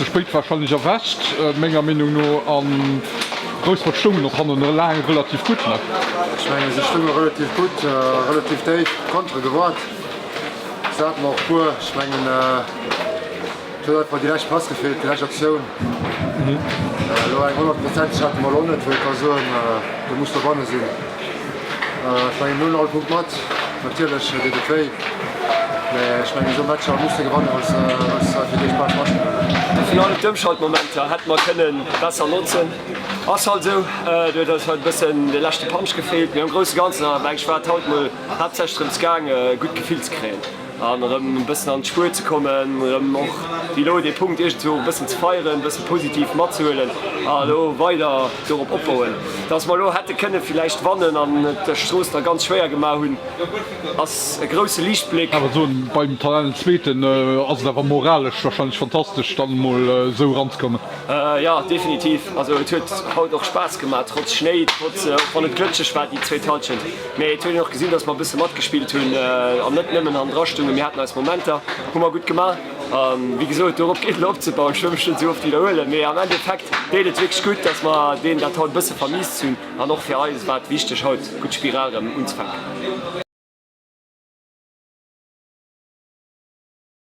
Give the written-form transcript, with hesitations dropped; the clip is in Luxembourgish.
Ze spéit wahrscheinlech erwächt, menger Meenung no, an Rouspert stoungen och hannen laang relativ gutt, ne? Ech mengen se stounge relativ gutt, relativ déif, Kontere gewaart. Se haten och puer, ech mengen et huet einfach déi lescht Pass gefeelt, déi lescht Aktioun. Elo eng honnertprozenteg hate mer elo net, wou ee ka soen, do muss dobanne sinn. Ech mengen mir hunn all Punkt mat, natierlech deet et wéi, mä ech mengen esou Matcher muss de gewannen, well s de fir d'éischt bal matspillen. Virun allem d'Ëmschaltmomenter hätte mer kënnen besser notzen. Ass halt esou, do huet eis halt e bëssen de leschte Punch gefeelt, mee am grousse Ganzen mengen ech war et haut mol haaptsächlech drëms gaang e gutt Gefill ze kréien an erëm e bëssen an d'Spuer ze kommen, erëm och wéi elo dee Punkt iergendwou e bëssen ze feieren, e bëssen positiv matzehuelen a elo weider dorop opbauen. Dass mer elo hätte kënne villäicht wannen an et der Strooss da ganz schwéier gemaach hunn, ass e grousse Liichtbléck. Awer soen, beim Tabellenzweeten ass et awer moralesch wahrscheinlech fantastesch dann emol esou eranzekommen. Jo, definitiv. Also et huet haut och Spaass gemaach, trotz Schnéi, trotz och wann et glëtscheg war déi zweet Halschent. Mee et huet een och gesinn, dass mer e bësse matgespillt hunn an net nëmmen hannendra stoungen. Mir haten eis Momenter, hu mer gutt gemaach. A wéi gesot, dorop geet elo opzebauen. Ech wëll mech net esou oft widderhuelen, mee am Endeffekt deet et wierklech gutt, dass mer deenen dat haut e bësse vermiest hunn. An och fir eis war et wichteg, haut gutt Spiral erëm unzefänken.